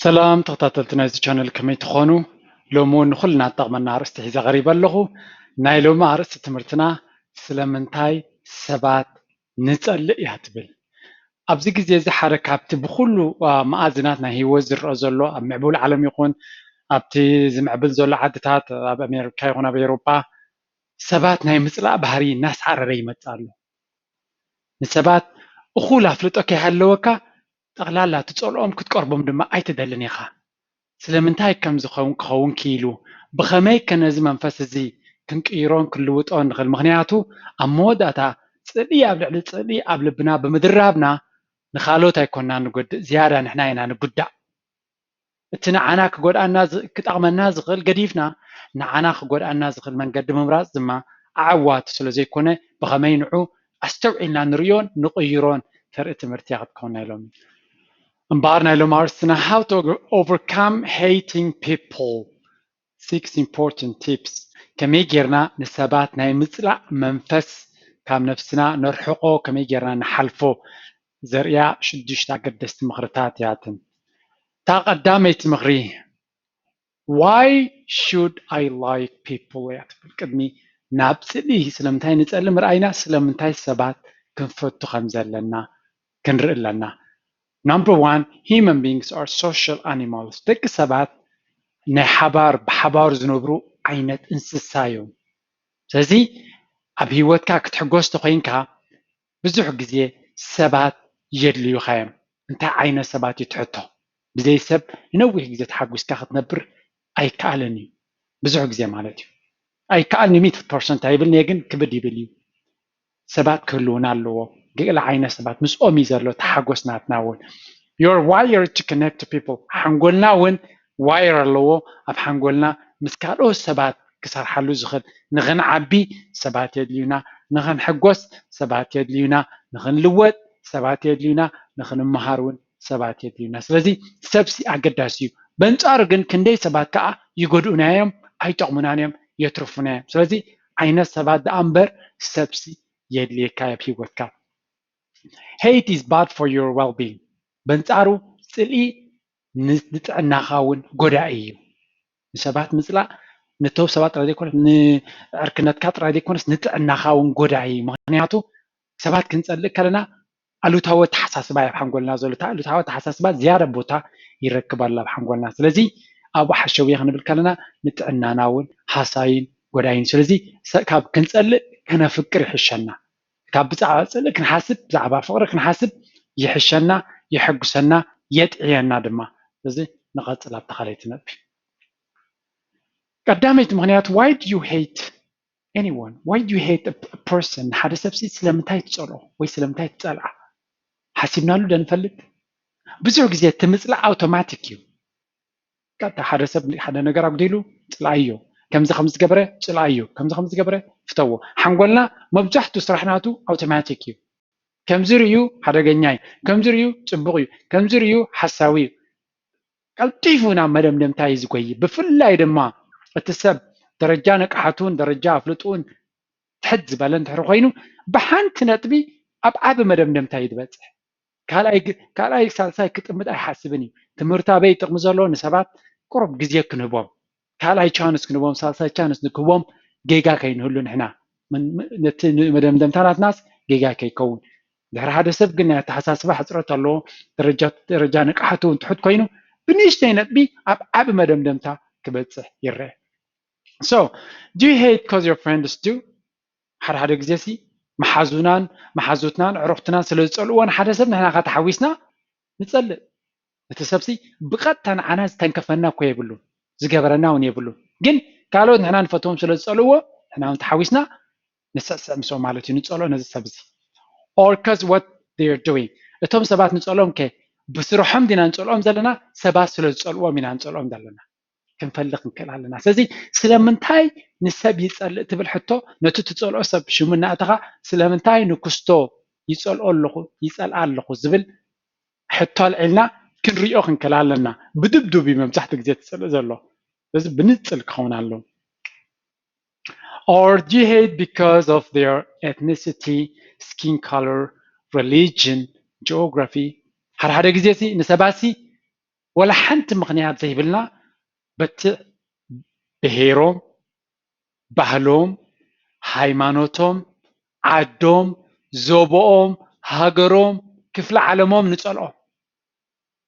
ሰላም ተኸታተልቲ ናይዚ ቻነል፣ ከመይ ትኾኑ? ሎሚ እውን ንኹልና እትጠቕመና ኣርእስቲ ሒዘ ቀሪበ ኣለኹ። ናይ ሎሚ ኣርእስቲ ትምህርትና ስለምንታይ ሰባት ንጸልእ እያ ትብል። ኣብዚ ግዜ እዚ ሓደ ካብቲ ብኹሉ መኣዝናት ናይ ህይወት ዝረአ ዘሎ፣ ኣብ ምዕቡል ዓለም ይኹን ኣብቲ ዝምዕብል ዘሎ ዓድታት፣ ኣብ ኣሜሪካ ይኹን ኣብ ኤውሮጳ፣ ሰባት ናይ ምጽላእ ባህሪ እናስዓረረ ይመጽእ ኣሎ። ንሰባት እኹል ኣፍልጦ ከይሃለወካ ጠቕላላ ትጸልኦም ክትቀርቦም ድማ ኣይትደልን ኢኻ። ስለምንታይ ከም ዝኸውን ክኸውን ክኢሉ፣ ብኸመይ ከ ነዚ መንፈስ እዚ ክንቅይሮን ክንልውጦን ንኽእል? ምኽንያቱ ኣብ መወዳእታ ጽልኢ ኣብ ልዕሊ ጽልኢ ኣብ ልብና ብምድራብና ንኻልኦት ኣይኮንና ንጎድእ፣ ዝያዳ ንሕና ኢና ንጉዳእ። እቲ ንዓና ክጎድኣና ዝ- ክጠቕመና ዝኽእል ገዲፍና ንዓና ክጎድኣና ዝኽእል መንገዲ ምምራፅ ድማ ኣዕዋቲ ስለ ዘይኮነ ብኸመይ ንዑ ኣስተውዒልና ንርእዮን ንቕይሮን ተርኢ ትምህርቲ እያ ክትከውን ናይ ሎሚ። እምበኣር ናይ ሎሚ ኣርእስትና how to overcome hating people six important tips፣ ከመይ ጌርና ንሰባት ናይ ምፅላእ መንፈስ ካብ ነፍስና ነርሕቆ፣ ከመይ ጌርና ንሓልፎ ዘርእያ ሽዱሽተ ኣገደስቲ ምኽርታት እያ። እታ ቀዳመይቲ ምኽሪ why should I like people እያ ትብል። ቅድሚ ናብ ጽልኢ ስለምንታይ ንጸሊ ምርኣይና ስለምንታይ ሰባት ክንፈቱ ከም ዘለና ክንርኢ ኣለና። Number one, human beings are social animals። ደቂ ሰባት ናይ ሓባር ብሓባር ዝነብሩ ዓይነት እንስሳ እዮም። ስለዚ ኣብ ህይወትካ ክትሕጎስ ተኾይንካ ብዙሕ ግዜ ሰባት የድልዩኻ እዮም። እንታይ ዓይነት ሰባት እዩ ትሕቶ? ብዘይ ሰብ ንነዊሕ ግዜ ተሓጒስካ ክትነብር ኣይከኣልን እዩ። ብዙሕ ግዜ ማለት እዩ። ኣይከኣልን እዩ ሚእቲ ፐርሰንት ኣይብልን እየ፣ ግን ክብድ ይብል እዩ። ሰባት ክህልውና ኣለዎ። ገለ ዓይነት ሰባት ምስኦም እዩ ዘሎ ተሓጎስ ናትና እውን። You're wired to connect to people። ሓንጎልና እውን ዋየር ኣለዎ። ኣብ ሓንጎልና ምስ ካልኦት ሰባት ክሰርሓሉ ዝኽእል፣ ንኽንዓቢ ሰባት የድልዩና፣ ንኽንሕጎስ ሰባት የድልዩና፣ ንኽንልወጥ ሰባት የድልዩና፣ ንኽንመሃር እውን ሰባት የድልዩና። ስለዚ ሰብሲ ኣገዳሲ እዩ። በንጻሩ ግን ክንደይ ሰባት ከኣ ይጎድኡና እዮም፣ ኣይጠቕሙናን እዮም፣ የትርፉና እዮም። ስለዚ ዓይነት ሰባት ደኣ እምበር ሰብሲ የድልየካ ኣብ ህይወትካ። Hate is bad for your well-being። በንጻሩ ጽልኢ ን- ንጥዕናኻ እውን ጎዳኢ እዩ። ንሰባት ምጽላእ ነቶም ሰባት ጥራይ ዘይኮነስ ንዕርክነትካ ጥራይ ዘይኮነስ ንጥዕናኻ እውን ጎዳኢ እዩ። ምኽንያቱ ሰባት ክንጸልእ ከለና ኣሉታዊ ኣተሓሳስባ እዩ ኣብ ሓንጎልና ዘሎ። እቲ ኣሉታዊ ኣተሓሳስባ ዝያዳ ቦታ ይረክብ ኣሎ ኣብ ሓንጎልና። ስለዚ ኣብኡ ሓሸውየ ክንብል ከለና ንጥዕናና እውን ሃሳይን ጎዳይን። ስለዚ ሰ- ካብ ክንጸልእ ከነፍቅር ይሕሸና። ካብ ብዛዕባ ጽልኢ ክንሓስብ፣ ብዛዕባ ፍቕሪ ክንሓስብ ይሕሸና፣ የሐጉሰና፣ የጥዕየና ድማ። ስለዚ ንቐጽል ኣብታ ካልኣይቲ ነጥቢ። ቀዳመይቲ ምኽንያት why do you hate anyone? Why do you hate a person? ሓደ ሰብሲ ስለምንታይ ትጸልኦ ወይ ስለምንታይ ትጸልኣ ሓሲብናሉ ዶ ንፈልጥ? ብዙሕ ግዜ እቲ ምጽላእ ኣውቶማቲክ እዩ። ቀጥታ ሓደ ሰብ ሓደ ነገር ኣጉዲሉ ጽልኣዮ፣ ከምዚ ከም ዝገበረ ጽልኣዮ፣ ከምዚ ከም ዝገበረ ፍተዎ። ሓንጎልና መብዛሕትኡ ስራሕ ናቱ ኣውቶማቲክ እዩ። ከምዚ ርእዩ ሓደገኛ እዩ፣ ከምዚ ርእዩ ጽቡቕ እዩ፣ ከምዚ ርእዩ ሓሳዊ እዩ። ቀልጢፉ ናብ መደምደምታ እዩ ዝጎይ። ብፍላይ ድማ እቲ ሰብ ደረጃ ንቕሓቱን ደረጃ ኣፍልጥኡን ትሕት ዝበለ እንድሕር ኮይኑ ብሓንቲ ነጥቢ ኣብ ዓቢ መደምደምታ እዩ ዝበጽሕ። ካልኣይ ግ- ካልኣይ ሳልሳይ ክጥምት ኣይሓስብን እዩ። ትምህርቲ ኣበይ ጥቕሚ ዘለዎ ንሰባት ቁሩብ ግዜ ክንህቦም፣ ካልኣይ ቻንስ ክንህቦም፣ ሳልሳይ ቻንስ ንክህቦም ጌጋ ከይንህሉ ንሕና ምን- ም- ነቲ ን- መደምደምታ ናትናስ ጌጋ ከይከውን። ድሕሪ ሓደ ሰብ ግን ናይ ኣተሓሳስባ ሕፅረት ኣለዎ፣ ደረጃ ደረጃ ንቕሓቱ እውን ትሑት ኮይኑ ብንእሽተይ ነጥቢ ኣብ ዓቢ መደምደምታ ክበፅሕ ይረአ። So do you hate cause your friends do? ሓደ ሓደ ግዜ ሲ መሓዙናን መሓዙትናን ኣዕሩኽትናን ስለ ዝጸልእዎ ንሓደ ሰብ ንሕና ከተሓዊስና ንጸልእ። እቲ ሰብሲ ብቐጥታ ንዓና ዝተንከፈና እኮ የብሉን፣ ዝገበረና እውን የብሉን። ግን ካልኦት ንሕና ንፈትዎም ስለ ዝጸልእዎ ንሕና እውን ተሓዊስና ንስዕስዕ ምስኦም ማለት እዩ። ንጸልኦ ነዚ ሰብ እዚ or cause what they are doing። እቶም ሰባት ንጸልኦም ከ ብስርሖም ዲና ንጸልኦም ዘለና? ሰባት ስለ ዝጸልዎም ኢና ንጸልኦም ዘለና። ክንፈልጥ ክንክእል ኣለና። ስለዚ ስለምንታይ ንሰብ ይጸልእ ትብል ሕቶ ነቲ ትጸልኦ ሰብ ሽሙ እናእተኻ ስለምንታይ ንክስቶ ይጸልኦ ኣለኹ ይጸልኣ ኣለኹ ዝብል ሕቶ ኣልዒልና ክንሪኦ ክንክእል ኣለና። ብድብዱብ እዩ መብዛሕትኡ ግዜ ትጸልእ ዘሎ። ስለዚ ብንጽል ክኸውን ኣለዎ። Or do you hate because of their ethnicity, skin color, religion, geography? ሓደ ሓደ ግዜ ሲ ንሰባት ሲ ወላ ሓንቲ ምኽንያት ዘይብልና በቲ ብሄሮም፣ ባህሎም፣ ሃይማኖቶም፣ ዓዶም፣ ዞቦኦም፣ ሃገሮም፣ ክፍለ ዓለሞም ንጸልኦም።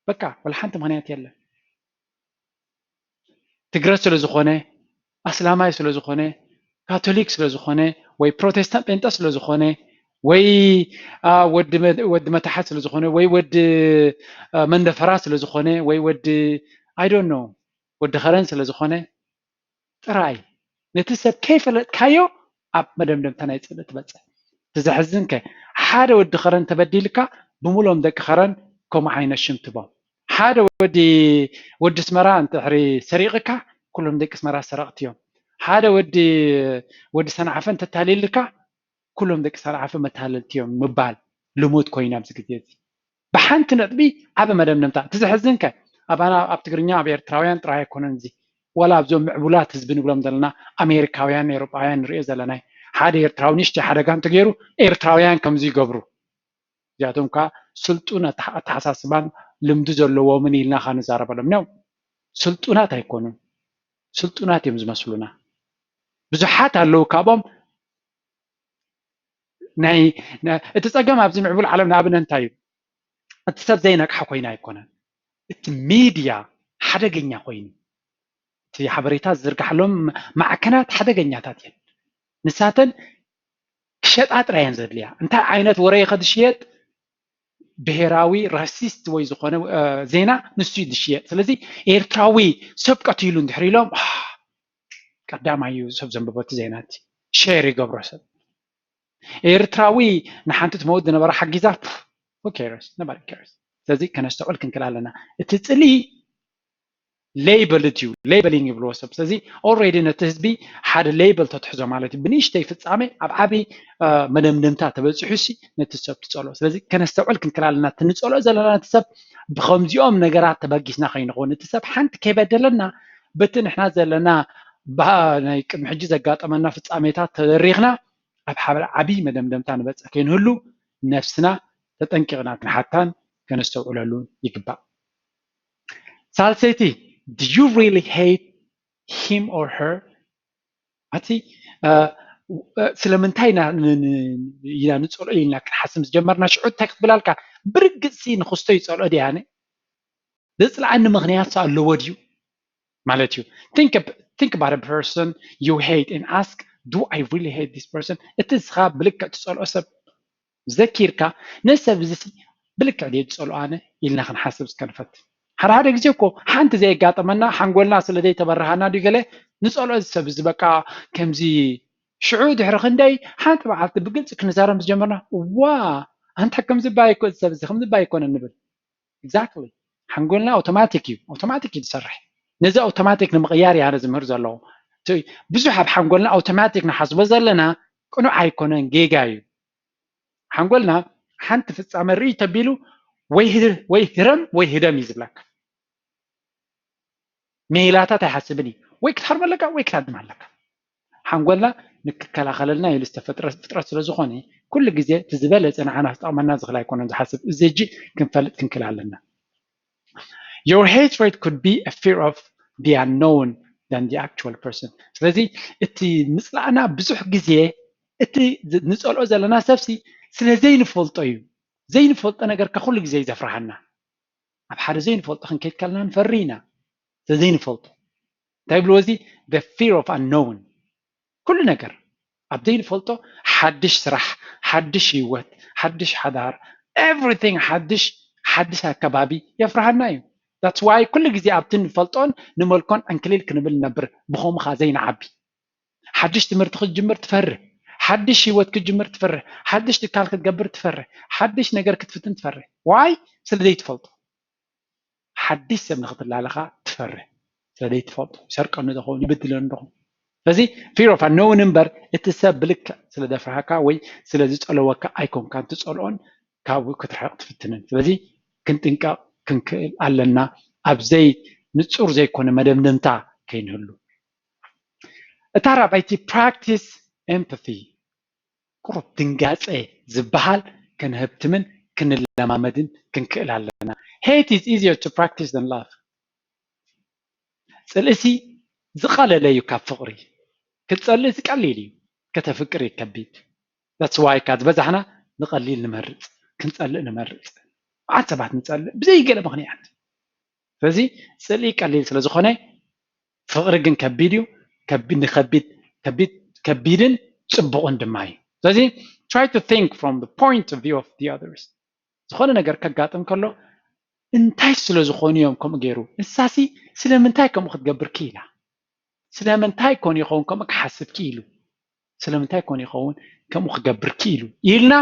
በቃ ወላ ሓንቲ ምኽንያት የለን። ትግረ ስለ ዝኾነ፣ ኣስላማይ ስለ ዝኾነ፣ ካቶሊክ ስለ ዝኾነ፣ ወይ ፕሮቴስታንት ጴንጠ ስለ ዝኾነ፣ ወይ ወዲ መታሓት ስለ ዝኾነ፣ ወይ ወዲ መንደፈራ ስለ ዝኾነ፣ ወይ ወዲ I don't know ወዲ ኸረን ስለ ዝኾነ ጥራይ ነቲ ሰብ ከይፈለጥካዮ ኣብ መደምደምታ ናይ ጽልኢ ትበጽሕ። እቲ ዘሕዝንከ ሓደ ወዲ ኸረን ተበዲልካ ብምሎም ደቂ ኸረን ከምኡ ዓይነት ሽም ትቦም። ሓደ ወዲ ወዲ ስመራ እንድሕሪ ሰሪቕካ ኩሎም ደቂ ስመራ ሰረቕቲ እዮም። ሓደ ወዲ ወዲ ሰንዓፈ እንተታሊልካ ኩሎም ደቂ ሰንዓፈ መታለልቲ እዮም ምባል ልሙድ ኮይኑ ኣብዚ ግዜ እዚ። ብሓንቲ ነጥቢ ዓቢ መደምደምታ። እቲ ዘሕዝንከ ኣባና ኣብ ትግርኛ ኣብ ኤርትራውያን ጥራይ ኣይኮነን እዚ፣ ዋላ ኣብዞም ምዕቡላት ህዝቢ ንብሎም ዘለና ኣሜሪካውያን ኤውሮጳውያን ንሪኦ ዘለናይ ሓደ ኤርትራዊ ንእሽተይ ሓደጋ እንተገይሩ ኤርትራውያን ከምዚ ይገብሩ። እዚኣቶም ከዓ ስልጡን ኣተሓሳስባን ልምዲ ዘለዎምን ኢልና ካ ንዛረበሎም ነው። ስልጡናት ኣይኮኑን፣ ስልጡናት እዮም ዝመስሉና። ብዙሓት ኣለዉ ካብኦም ናይ እቲ ጸገም ኣብዚ ምዕቡል ዓለም ንኣብነት እንታይ እዩ? እቲ ሰብ ዘይነቅሓ ኮይና ኣይኮነን። እቲ ሚድያ ሓደገኛ ኮይኑ እቲ ሓበሬታ ዝዝርጋሓሎም ማዕከናት ሓደገኛታት እየን። ንሳተን ክሸጣ ጥራይ እየን ዘድልያ። እንታይ ዓይነት ወረ ከ ዝሽየጥ? ብሄራዊ ራሲስት ወይ ዝኾነ ዜና ንሱ እዩ ዝሽየጥ። ስለዚ ኤርትራዊ ሰብ ቀቲሉ እንድሕር ኢሎም ቀዳማይ እዩ ሰብ ዘንብቦ እቲ ዜና እቲ ሼር ይገብሮ ሰብ። ኤርትራዊ ንሓንቲ ትመውት ዝነበረ ሓጊዛ who cares? Nobody cares። ስለዚ ከነስተውዕል ክንክል ኣለና። እቲ ጽልኢ ሌይበል እዩ፣ ሌይበሊንግ ይብልዎ ሰብ። ስለዚ ኦልሬዲ ነቲ ህዝቢ ሓደ ሌይበል ተትሕዞ ማለት እዩ። ብንእሽተይ ፍጻሜ ኣብ ዓቢ መደምደምታ ተበጺሑ ሲ ነቲ ሰብ ትጸልኦ። ስለዚ ከነስተውዕል ክንክል ኣለና። እቲ ንጸልኦ ዘለና ነቲ ሰብ ብኸምዚኦም ነገራት ተበጊስና ከይንኸውን፣ እቲ ሰብ ሓንቲ ከይበደለና በቲ ንሕና ዘለና ናይ ቅድሚ ሕጂ ዘጋጠመና ፍጻሜታት ተደሪኽና ኣብ ሓደ ዓቢ መደምደምታ ንበጽሕ ከይንህሉ ነፍስና ተጠንቂቕና ክንሓታን ከነስተውዕለሉ ይግባእ። ሳልሰይቲ do you really hate him or her? ኣቲ ስለምንታይ ኢና ንጸልኦ ኢልና ክንሓስብ ዝጀመርና ሽዑ እንታይ ክትብላልካ? ብርግጽ ንኽስቶ ይጸልኦ ድያነ? ዘጽልኣኒ ምኽንያት ኣለዎ ድዩ ማለት እዩ። Think about a person you hate and ask, do I really hate this person? እቲ ንስኻ ብልክዕ ትጸልኦ ሰብ ዘኪርካ ነዚ ሰብ እዚ ብልክዕ ድየ ዝጸልኦ ኣነ ኢልና ክንሓስብ እስከ ንፈትን። ሓደ ሓደ ግዜ እኮ ሓንቲ ዘየጋጠመና ሓንጎልና ስለ ዘይተበረሃና ድዩ ገለ ንጸልኦ እዚ ሰብ እዚ በቃ ከምዚ ሽዑ ድሕሪ ክንደይ ሓንቲ መዓልቲ ብግልጺ ክንዛረብ ምስ ጀመርና ዋ ኣንታ ከምዚ እባ ኣይኮ እዚ ሰብ እዚ ከምዚ እባ ኣይኮነን ንብል። Exactly ሓንጎልና ኣውቶማቲክ እዩ ኣውቶማቲክ እዩ ዝሰርሕ። ነዚ ኣውቶማቲክ ንምቕያር እያ ዝምህር ዘለዎ። ብዙሕ ኣብ ሓንጎልና ኣውቶማቲክ ንሓስቦ ዘለና ቅኑዕ ኣይኮነን ጌጋ እዩ። ሓንጎልና ሓንቲ ፍጻመ ርኢ ተቢሉ ወይ ህረም ወይ ህደም እዩ ዝብለካ። ሜላታት ኣይሓስብን እዩ። ወይ ክትሃርም ኣለካ ወይ ክትሃድም ኣለካ። ሓንጎልና ንክከላኸለልና ኢሉ ዝተፈጥረ ፍጥረት ስለ ዝኾነ ኩሉ ግዜ እቲ ዝበለፀ ንዓና ክጠቕመና ዝኽእል ኣይኮነን ዝሓስብ። እዚ ሕጂ ክንፈልጥ ክንክል ኣለና። Your hatred could be a fear of the unknown than the actual person። ስለዚ እቲ ምፅላእና ብዙሕ ግዜ እቲ ንፀልኦ ዘለና ሰብሲ ስለ ዘይንፈልጦ እዩ። ዘይንፈልጦ ነገር ከኩሉ ግዜ እዩ ዘፍርሃና። ኣብ ሓደ ዘይንፈልጦ ክንከይድ ከለና ንፈሪ ኢና። ስለዘይንፈልጦ እንታይ ብልዎ እዚ the fear of unknown። ኩሉ ነገር ኣብ ዘይንፈልጦ ሓድሽ ስራሕ፣ ሓድሽ ህይወት፣ ሓድሽ ሓዳር፣ everything ሓድሽ ሓድሽ ኣከባቢ የፍርሃና እዩ። That's why ኩሉ ግዜ ኣብቲ ንፈልጦን ንመልኮን ዕንክሊል ክንብል ንነብር። ብኸምኡ ኸዓ ዘይንዓቢ። ሓድሽ ትምህርቲ ክትጅምር ትፈርህ። ሓድሽ ህይወት ክትጅምር ትፈርህ። ሓድሽ ትካል ክትገብር ትፈርህ። ሓድሽ ነገር ክትፍትን ትፈርህ። Why? ስለ ዘይትፈልጦ። ሓድሽ ሰብ ንክትላለኻ ትፈርህ። ስለ ዘይትፈልጦ ይሰርቀኒ ዶ ኸውን ይብድለኒ ዶ ኸውን። ስለዚ fear of unknown እምበር እቲ ሰብ ብልክዕ ስለ ዘፍርሃካ ወይ ስለ ዝጸለወካ ኣይኮንካን ትጸልኦን ካብኡ ክትርሕቕ ትፍትንን። ስለዚ ክንጥንቀቕ ክንክእል ኣለና ኣብ ዘይ ንጹር ዘይኮነ መደምደምታ ከይንህሉ። እታ ራብዐይቲ practice empathy ቁሩብ ድንጋጸ ዝበሃል ከነህብትምን ክንለማመድን ክንክእል ኣለና። Hate is easier to practice than love። ፅልእሲ ዝቐለለ እዩ ካብ ፍቕሪ። ክትፀልእሲ ቀሊል እዩ፣ ከተፍቅር እዩ ከቢድ። That's why ካብ ዝበዛሕና ንቐሊል ንመርፅ፣ ክንፀልእ ንመርፅ። መዓት ሰባት ንፀልእ ብዘይ ገለ ምኽንያት። ስለዚ ፅልኢ ቀሊል ስለ ዝኾነ ፍቕሪ ግን ከቢድ እዩ። ከቢድ ንከቢድ ከቢድ ከቢድን ፅቡቕን ድማ እዩ። ስለዚ try to think from the point of view of the others። ዝኾነ ነገር ከጋጥም ከሎ እንታይ ስለ ዝኾኑ እዮም ከምኡ ገይሩ? ንሳሲ ስለምንታይ ከምኡ ክትገብር ክኢላ? ስለምንታይ ኮን ይኸውን ከምኡ ክሓስብ ክኢሉ? ስለምንታይ ኮን ይኸውን ከምኡ ክገብር ክኢሉ? ኢልና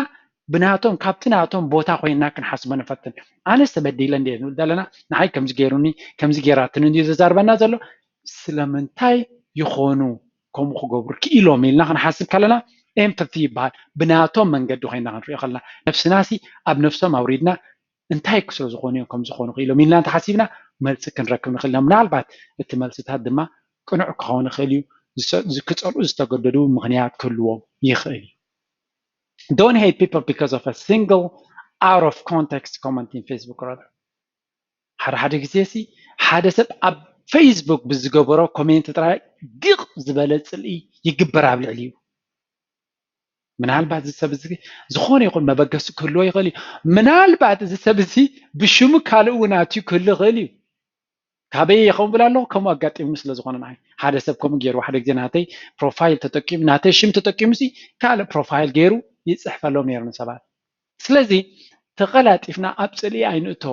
ብናቶም ካብቲ ናቶም ቦታ ኮይና ክንሓስቦ ንፈትን። ኣነስ ተበዲለ እንደ ንብል ዘለና ንዓይ ከምዚ ገይሩኒ ከምዚ ገይራትኒ እንዲ ዘዛርበና ዘሎ ስለምንታይ ይኾኑ ከምኡ ክገብሩ ክኢሎም ኢልና ክንሓስብ ከለና empathy ይበሃል። ብናቶም መንገዲ ኮይና ክንሪኦ ከለና ነብስናሲ ኣብ ነብሶም ኣውሪድና እንታይ ስለ ዝኾኑ እዮም ከም ዝኾኑ ክኢሎም ኢልና እንተሓሲብና መልሲ ክንረክብ ንኽእል ኢና። ምናልባት እቲ መልስታት ድማ ቅኑዕ ክኸውን ይኽእል እዩ። ዝሰ- ዝ- ክጸልኡ ዝተገደዱ ምኽንያት ክህልዎም ይኽእል እዩ። Don't hate people because of a single out of context comment in Facebook rather ሓደ ሓደ ግዜ ሲ ሓደ ሰብ ኣብ ፌስቡክ ብዝገበሮ ኮሜንት ጥራይ ግቕ ዝበለ ጽልኢ ይግበር ኣብ ልዕሊኡ። ምናልባት እዚ ሰብ እዚ ዝኾነ ይኹን መበገሲ ክህልዎ ይኽእል እዩ። ምናልባት እዚ ሰብ እዚ ብሽሙ ካልእ እውን ኣትዩ ክህሉ ይኽእል እዩ። ካበይ ይኸውን ብል ኣለኹ ከምኡ ኣጋጢሙኒ ስለ ዝኾነ ንዓይ ሓደ ሰብ ከምኡ ገይሩ ሓደ ግዜ ናተይ ፕሮፋይል ተጠቂሙ ናተይ ሽም ተጠቂሙ ሲ ካልእ ፕሮፋይል ገይሩ ይፅሕፈሎም ነይሩ ንሰባት። ስለዚ ተቐላጢፍና ኣብ ፅልኢ ኣይንእቶ።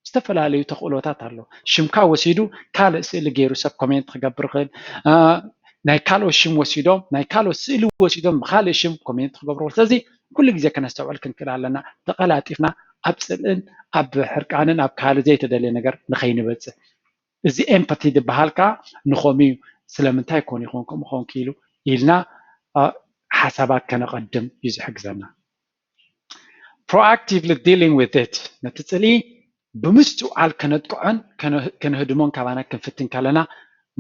ዝተፈላለዩ ተኽእሎታት ኣሎ። ሽምካ ወሲዱ ካልእ ስእሊ ገይሩ ሰብ ኮሜንት ክገብር ይኽእል። ናይ ካልኦት ሽም ወሲዶም ናይ ካልኦት ስእሊ ወሲዶም ብካልእ ሽም ኮሜንት ክገብሩ። ስለዚ ኩሉ ግዜ ከነስተውዕል ክንክእል ኣለና። ተቐላጢፍና ኣብ ፅልእን ኣብ ሕርቃንን ኣብ ካልእ ዘይተደልየ ነገር ንኸይንበፅእ። እዚ empathy ዝበሃል ከዓ ንኸምኡ እዩ። ስለምንታይ ኮን ይኾን ከምኡ ኾንክ ኢሉ ኢልና ሓሳባት ከነቐድም እዩ ዝሕግዘና። Proactively dealing with it ነቲ ፅልኢ ብምስትውዓል ከነጥቅዖን ከነህድሞን ካባና ክንፍትን ከለና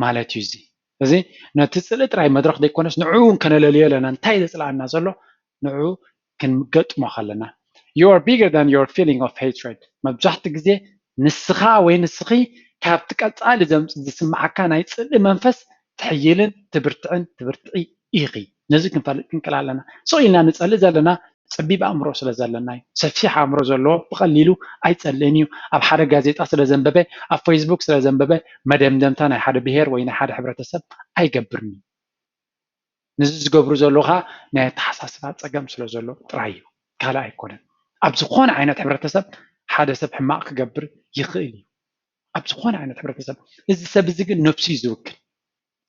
ማለት እዩ። እዚ እዚ ነቲ ፅልኢ ጥራይ መድረኽ ዘይኮነስ ንዕኡ እውን ከነለልዮ ኣለና። እንታይ ዘፅልኣና ዘሎ ንዕኡ ክንገጥሞ ከለና you are bigger than your feeling of hatred። መብዛሕትኡ ግዜ ንስኻ ወይ ንስኺ ካብቲ ቀፃሊ ዘምፅ ዝስምዓካ ናይ ፅልኢ መንፈስ ትሕይልን ትብርትዕን ትብርትዒ ኢኺ። ነዚ ክንፈልጥ ክንክእል ኣለና። ስቕ ኢልና ንፀልእ ዘለና ፀቢብ ኣእምሮ ስለ ዘለና እዩ። ሰፊሕ ኣእምሮ ዘለዎ ብቐሊሉ ኣይፀልእን እዩ። ኣብ ሓደ ጋዜጣ ስለ ዘንበበ ኣብ ፌስቡክ ስለ ዘንበበ መደምደምታ ናይ ሓደ ብሄር ወይ ናይ ሓደ ሕብረተሰብ ኣይገብርን እዩ። ነዚ ዝገብሩ ዘለዉ ከዓ ናይ ኣተሓሳስባ ፀገም ስለ ዘሎ ጥራይ እዩ፣ ካልእ ኣይኮነን። ኣብ ዝኾነ ዓይነት ሕብረተሰብ ሓደ ሰብ ሕማቕ ክገብር ይኽእል እዩ፣ ኣብ ዝኾነ ዓይነት ሕብረተሰብ። እዚ ሰብ እዚ ግን ነብሱ እዩ ዝውክል፣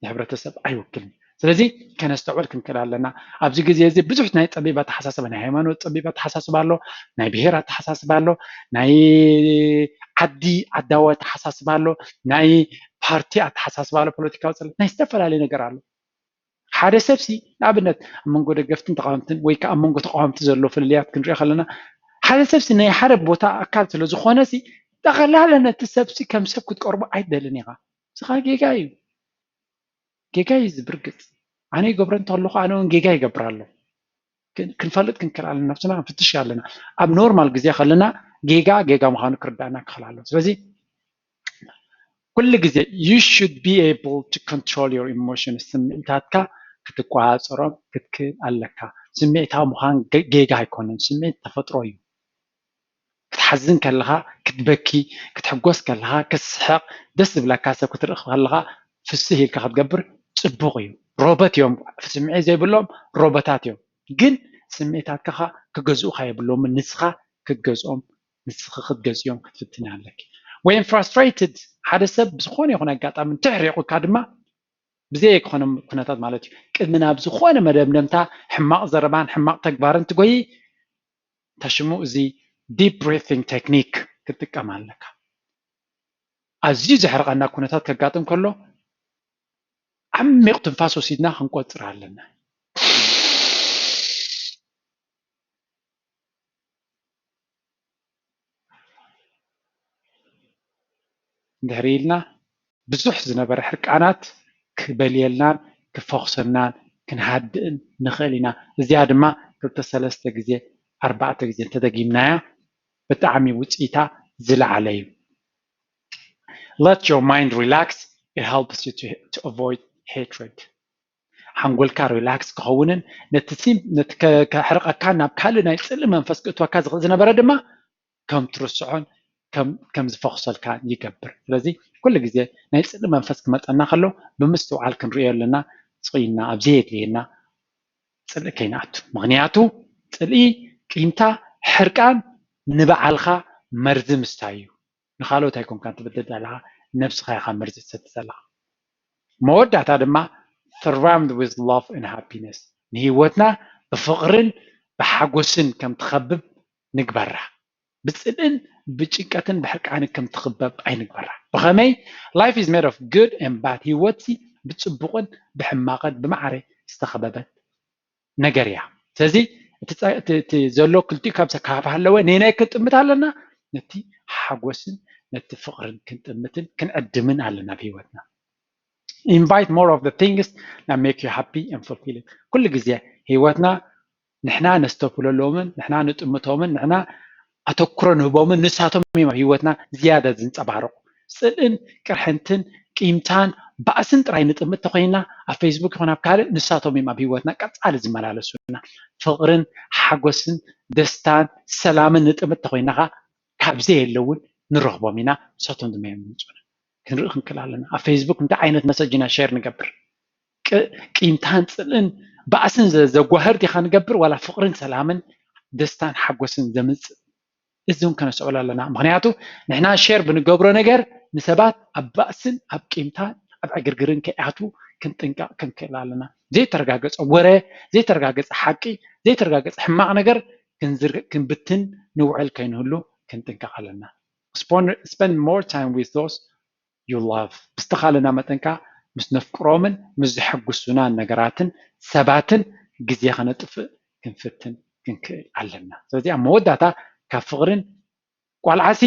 ንሕብረተሰብ ኣይውክልን። ስለዚ ከነስተውዕል ክንክእል ኣለና። ኣብዚ ግዜ እዚ ብዙሕ ናይ ፀቢብ ኣተሓሳስባ፣ ናይ ሃይማኖት ፀቢብ ኣተሓሳስባ ኣሎ፣ ናይ ብሄር ኣተሓሳስባ ኣሎ፣ ናይ ዓዲ ዓዳዊ ኣተሓሳስባ ኣሎ፣ ናይ ፓርቲ ኣተሓሳስባ ኣሎ፣ ፖለቲካዊ ፅልኢ ናይ ዝተፈላለዩ ነገር ኣሎ። ሓደ ሰብሲ ንኣብነት ኣብ መንጎ ደገፍትን ተቃወምትን ወይ ከዓ ኣብ መንጎ ተቃወምቲ ዘሎ ፍልልያት ክንሪኦ ከለና ሓደ ሰብሲ ናይ ሓደ ቦታ ኣካል ስለ ዝኾነሲ ጠቕላላ ነቲ ሰብሲ ከም ሰብ ክትቀርቦ ኣይደልን ኢኻ። ንስኻ ጌጋ እዩ። ጌጋ እዩ እዚ ብርግፅ። ኣነ ይገብሮ እንተለኹ ኣነ እውን ጌጋ ይገብር ኣሎ። ክንፈልጥ ክንክእል ኣለና፣ ነብስና ክንፍትሽ ኣለና። ኣብ ኖርማል ግዜ ከለና ጌጋ ጌጋ ምዃኑ ክርዳእና ክኽእል ኣለዎ። ስለዚ ኩሉ ግዜ you should be able to control your emotions፣ ስምዒታትካ ክትቆፃፀሮም ክትክእል ኣለካ። ስምዒታዊ ምዃን ጌጋ ኣይኮነን፣ ስምዒት ተፈጥሮ እዩ። ክትሓዝን ከለኻ ክትበኪ፣ ክትሕጎስ ከለኻ ክትስሕቕ፣ ደስ ዝብለካ ሰብ ክትርኢ ከለኻ ፍስህ ኢልካ ክትገብር ፅቡቕ እዩ። ሮቦት እዮም፣ ስምዒት ዘይብሎም ሮቦታት እዮም። ግን ስምዒታትካ ክገዝኡኻ የብሎምን፣ ንስኻ ክትገዝኦም ንስኺ ክትገዝኦም ክትፍትኒ ኣለኪ። When frustrated ሓደ ሰብ ብዝኾነ ይኹን ኣጋጣሚ እንተሕሪቑካ ድማ ብዘየኮነ ኩነታት ማለት እዩ ቅድሚ ናብ ዝኾነ መደምደምታ ሕማቕ ዘረባን ሕማቕ ተግባርን ትጎይ ተሽሙ እዚ deep breathing technique ክትጥቀም ኣለካ። ኣዝዩ ዘሕርቐና ኩነታት ከጋጥም ከሎ ዓሚቕ ትንፋስ ወሲድና ክንቆፅር ኣለና። እንድሕር ኢልና ብዙሕ ዝነበረ ሕርቃናት ክበልየልናን ክፈኹሰናን ክንሃድእን ንኽእል ኢና። እዚኣ ድማ ክልተ ሰለስተ ግዜ ኣርባዕተ ግዜ እንተደጊምናያ ብጣዕሚ ውፅኢታ ዝለዓለ እዩ። Let your mind relax it helps you to, to avoid hatred. ሓንጎልካ ሪላክስ ክኸውንን ነቲ ሲም ነቲ ከ- ከሕርቐካ ናብ ካልእ ናይ ጽልኢ መንፈስ ክእትወካ ዝኽእል ዝነበረ ድማ ከም ትርስዖን ከም ከም ዝፈኽሰልካ ይገብር። ስለዚ ኩሉ ግዜ ናይ ጽልኢ መንፈስ ክመጸና ከሎ ብምስትውዓል ክንርእዮ ኣለና። ጽኢና ኣብ ዘየድልየና ጽልኢ ከይንኣቱ። ምኽንያቱ ጽልኢ፣ ቂምታ፣ ሕርቃን ንባዕልኻ መርዚ ምስታይ እዩ። ንኻልኦት ኣይኮንካን ትብድል ዘለኻ፣ ነብስኻ ኢኻ መርዚ ትሰቲ ዘለኻ። መወዳእታ ድማ surround with love and happiness፣ ንህይወትና ብፍቕርን ብሓጎስን ከም ትኸብብ ንግበራ። ብጽልእን ብጭንቀትን ብሕርቃንን ከም ትኽበብ ኣይንግበራ። ብኸመይ? Life is made of good and bad። ህይወትሲ ብጽቡቕን ብሕማቕን ብማዕረ ዝተኸበበት ነገር እያ። ስለዚ እቲ ጸ- እቲ- እቲ ዘሎ ክልቲኡ ካብ ዘካብ ሃለወ ነናይ ክንጥምት ኣለና። ነቲ ሓጎስን ነቲ ፍቕርን ክንጥምትን ክንዕድምን ኣለና ኣብ ህይወትና። Invite more of the things that make you happy and fulfilling። ኩሉ ግዜ ህይወትና ንሕና ነስተብህለሎምን ንሕና ንጥምቶምን ንሕና ኣተኩሮ ንህቦምን ንሳቶም እዮም ኣብ ህይወትና ዝያዳ ዝንጸባረቑ። ጽልእን ቅርሕንትን ቂምታን ባእስን ጥራይ ንጥምት ተኮይና ኣብ ፌስቡክ ይኹን ኣብ ካልእ ንሳቶም እዮም ኣብ ህይወትና ቀጻሊ ዝመላለሱና። ፍቕርን ሓጎስን ደስታን ሰላምን ንጥምት ተኮይና ኸዓ ካብ ዘየለ እውን ንረኽቦም ኢና፣ ንሳቶም ድማ እዮም ዝምጹና። ክንርኢ ክንክእል ኣለና። ኣብ ፌስቡክ እንታይ ዓይነት መሰጅ ኢና ሼር ንገብር? ቅ- ቂምታን ጽልእን ባእስን ዘ- ዘጓህር ዲኻ ንገብር ዋላ ፍቕርን ሰላምን ደስታን ሓጎስን ዘምጽእ? እዚ እውን ከነስተውዕሎ ኣለና። ምኽንያቱ ንሕና ሼር ብንገብሮ ነገር ንሰባት ኣብ ባእስን ኣብ ቂምታን ኣብ ዕግርግርን ከይኣትዉ ክንጥንቀቕ ክንክእል ኣለና። ዘይተረጋገጸ ወረ፣ ዘይተረጋገጸ ሓቂ፣ ዘይተረጋገጸ ሕማቕ ነገር ክንዝር- ክንብትን ንውዕል ከይንህሉ ክንጥንቀቕ ኣለና። Spend more time with those you love። ብዝተኻለና መጠን ከዓ ምስ ነፍቅሮምን ምስ ዘሐጉሱናን ነገራትን ሰባትን ግዜ ከነጥፍእ ክንፍትን ክንክእል ኣለና። ስለዚ ኣብ መወዳእታ ካብ ፍቕርን ቆልዓሲ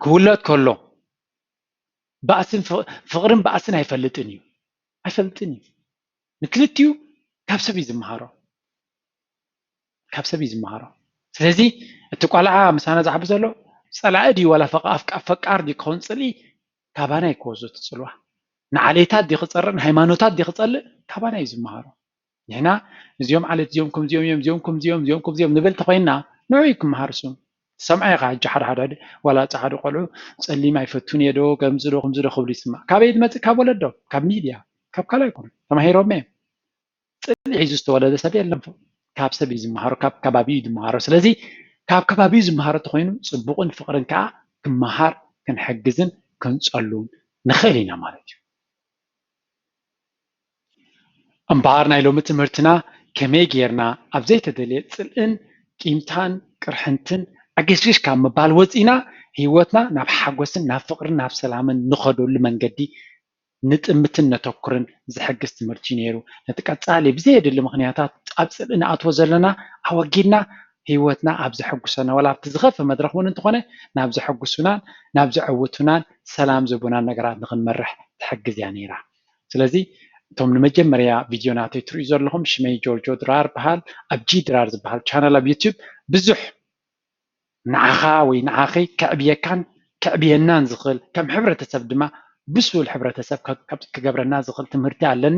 ክውለድ ከሎ ባእስን ፍቕ- ፍቕርን ባእስን ኣይፈልጥን እዩ ኣይፈልጥን እዩ። ንክልቲኡ ካብ ሰብ እዩ ዝመሃሮ ካብ ሰብ እዩ ዝመሃሮ። ስለዚ እቲ ቆልዓ ምሳና ዝዓቢ ዘሎ ጸላኢ ድዩ ዋላ ፈቃ- ኣፍቃ- ፈቃር ድዩ ክኸውን ጽልኢ ካባና እዩ ክወስዶ እቲ ጽልዋ። ንዓሌታት ድዩ ክጸርእ ንሃይማኖታት ድዩ ክጸልእ ካባና እዩ ዝመሃሮ። ንሕና እዚኦም ዓሌት እዚኦም ከምዚኦም እዮም እዚኦም ከምዚኦም እዚኦም ከምዚኦም ንብል ተኮይንና ንዑ እዩ ክመሃር እሱ። ትሰምዖ ኢኻ ሕጂ ሓደ ሓደ ዋላ ጻዕዱ ቆልዑ ጸሊም ኣይፈቱን እየ ዶ ከምዚ ዶ ከምዚ ዶ ክብሉ ይስማዕ። ካበይ ዝመጽእ? ካብ ወለዶ፣ ካብ ሚድያ፣ ካብ ካልእ ኣይኮኑን ተማሂሮም እዮም። ጽልኢ ሒዙ ዝተወለደ ሰብ የለን። ካብ ሰብ እዩ ዝመሃሮ፣ ካብ ከባቢ እዩ ዝመሃሮ። ስለዚ ካብ ከባቢ እዩ ዝመሃሮ ተኮይኑ ጽቡቕን ፍቕርን ከዓ ክመሃር ክንሕግዝን ክንጸሉን ንኽእል ኢና ማለት እዩ። እምበኣር ናይ ሎሚ ትምህርትና ከመይ ጌርና ኣብ ዘይተደልየ ጽልእን ቂምታን ቅርሕንትን ኣገሽግሽ ካብ ምባል ወጺእና ህይወትና ናብ ሓጎስን ናብ ፍቕርን ናብ ሰላምን ንኸደሉ መንገዲ ንጥምትን ነተኩርን ዝሕግዝ ትምህርቲ እዩ ነይሩ። ነቲ ቀጻሊ ብዘየድሊ ምኽንያታት ኣብ ጽልኢ ንኣትዎ ዘለና ኣወጊድና ህይወትና ኣብ ዘሐጉሰና ዋላ ኣብቲ ዝኸፍእ መድረኽ እውን እንተኾነ ናብ ዘሐጉሱናን ናብ ዘዕውቱናን ሰላም ዝህቡናን ነገራት ንኽንመርሕ ትሕግዝ እያ ነይራ። ስለዚ እቶም ንመጀመርያ ቪድዮ ናተይ ትርእዩ ዘለኹም ሽመይ ጆርጆ ድራር በሃል ኣብ ጂ ድራር ዝበሃል ቻነል ኣብ ዩቲዩብ ብዙሕ ንዓኻ ወይ ንዓኺ ከዕብየካን ከዕብየናን ዝኽእል ከም ሕብረተሰብ ድማ ብሱል ሕብረተሰብ ከ- ከ- ክገብረና ዝኽእል ትምህርቲ ኣለኒ።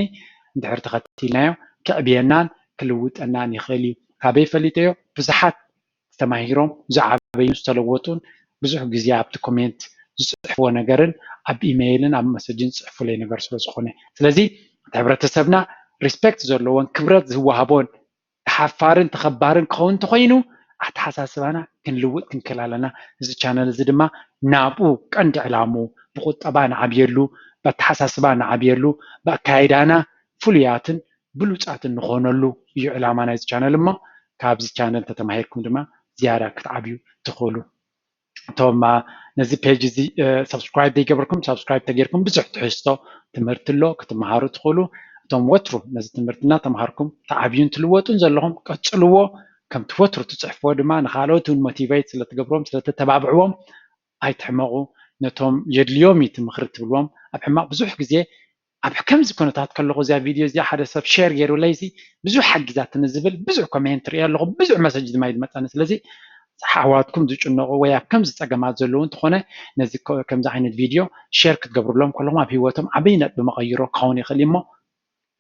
እንድሕር ተኸቲልናዮ ከዕብየናን ክልውጠናን ይኽእል እዩ። ካበይ ፈሊጠዮ? ብዙሓት ተማሂሮም ዝዓበዩን ዝተለወጡን ብዙሕ ግዜ ኣብቲ ኮሜንት ዝፅሕፍዎ ነገርን ኣብ ኢሜይልን ኣብ መሰጅን ዝፅሕፉለይ ነገር ስለ ዝኾነ ስለዚ እቲ ሕብረተሰብና ሪስፔክት ዘለዎን ክብረት ዝወሃቦን ተሓፋርን ተኸባርን ክኸውን እንተኾይኑ ኣተሓሳስባና ክንልውጥ ክንክእል ኣለና። እዚ ቻነል እዚ ድማ ናብኡ ቀንዲ ዕላሙ ብቁጠባ ንዓብየሉ፣ ብኣተሓሳስባ ንዓብየሉ፣ ብኣካይዳና ፍሉያትን ብሉፃትን ንኾነሉ እዩ ዕላማ ናይዚ ቻነል። እሞ ካብዚ ቻነል ተተማሂርኩም ድማ ዝያዳ ክትዓብዩ ትኽእሉ። እቶም ነዚ ፔጅ እዚ ሰብስክራይብ ዘይገበርኩም ሰብስክራይብ ተገይርኩም ብዙሕ ትሕዝቶ ትምህርቲ ኣሎ ክትመሃሩ ትኽእሉ። እቶም ወትሩ ነዚ ትምህርቲ እናተምሃርኩም ተዓብዩን ትልወጡን ዘለኹም ቀፅልዎ። ከምቲ ወትሩ ትፅሕፍዎ ድማ ንካልኦት እውን ሞቲቬት ስለትገብሮም ስለተተባብዕዎም ኣይትሕመቑ። ነቶም የድልዮም እዩ እቲ ምኽሪ ትብልዎም ኣብ ሕማቕ ብዙሕ ግዜ ኣብ ከምዚ ኩነታት ከለኹ እዚኣ ቪድዮ እዚኣ ሓደ ሰብ ሸር ገይሩለይ ሲ ብዙሕ ሓጊዛትኒ ዝብል ብዙሕ ኮሜንት ርኢ ኣለኹ ብዙሕ መሰጅ ድማ ይመፀኒ ስለዚ ኣሕዋትኩም ዝጭነቑ ወይ ኣብ ከምዚ ፀገማት ዘለዉ እንተኾነ ነዚ ከምዚ ዓይነት ቪድዮ ሼር ክትገብርሎም ከለኹም ኣብ ህይወቶም ዓብይ ነጥቢ መቐይሮ ክኸውን ይኽእል እዩ እሞ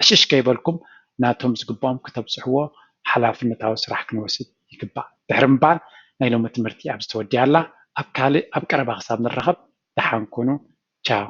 ዕሽሽ ከይበልኩም ናቶም ዝግብኦም ክተብፅሕዎ ሓላፍነታዊ ስራሕ ክንወስድ ይግባእ። ድሕሪ ምባል ናይ ሎሚ ትምህርቲ ኣብዚ ተወዲኣ ኣላ። ኣብ ካልእ ኣብ ቀረባ ክሳብ ንራኸብ ደሓን ኩኑ። ቻው።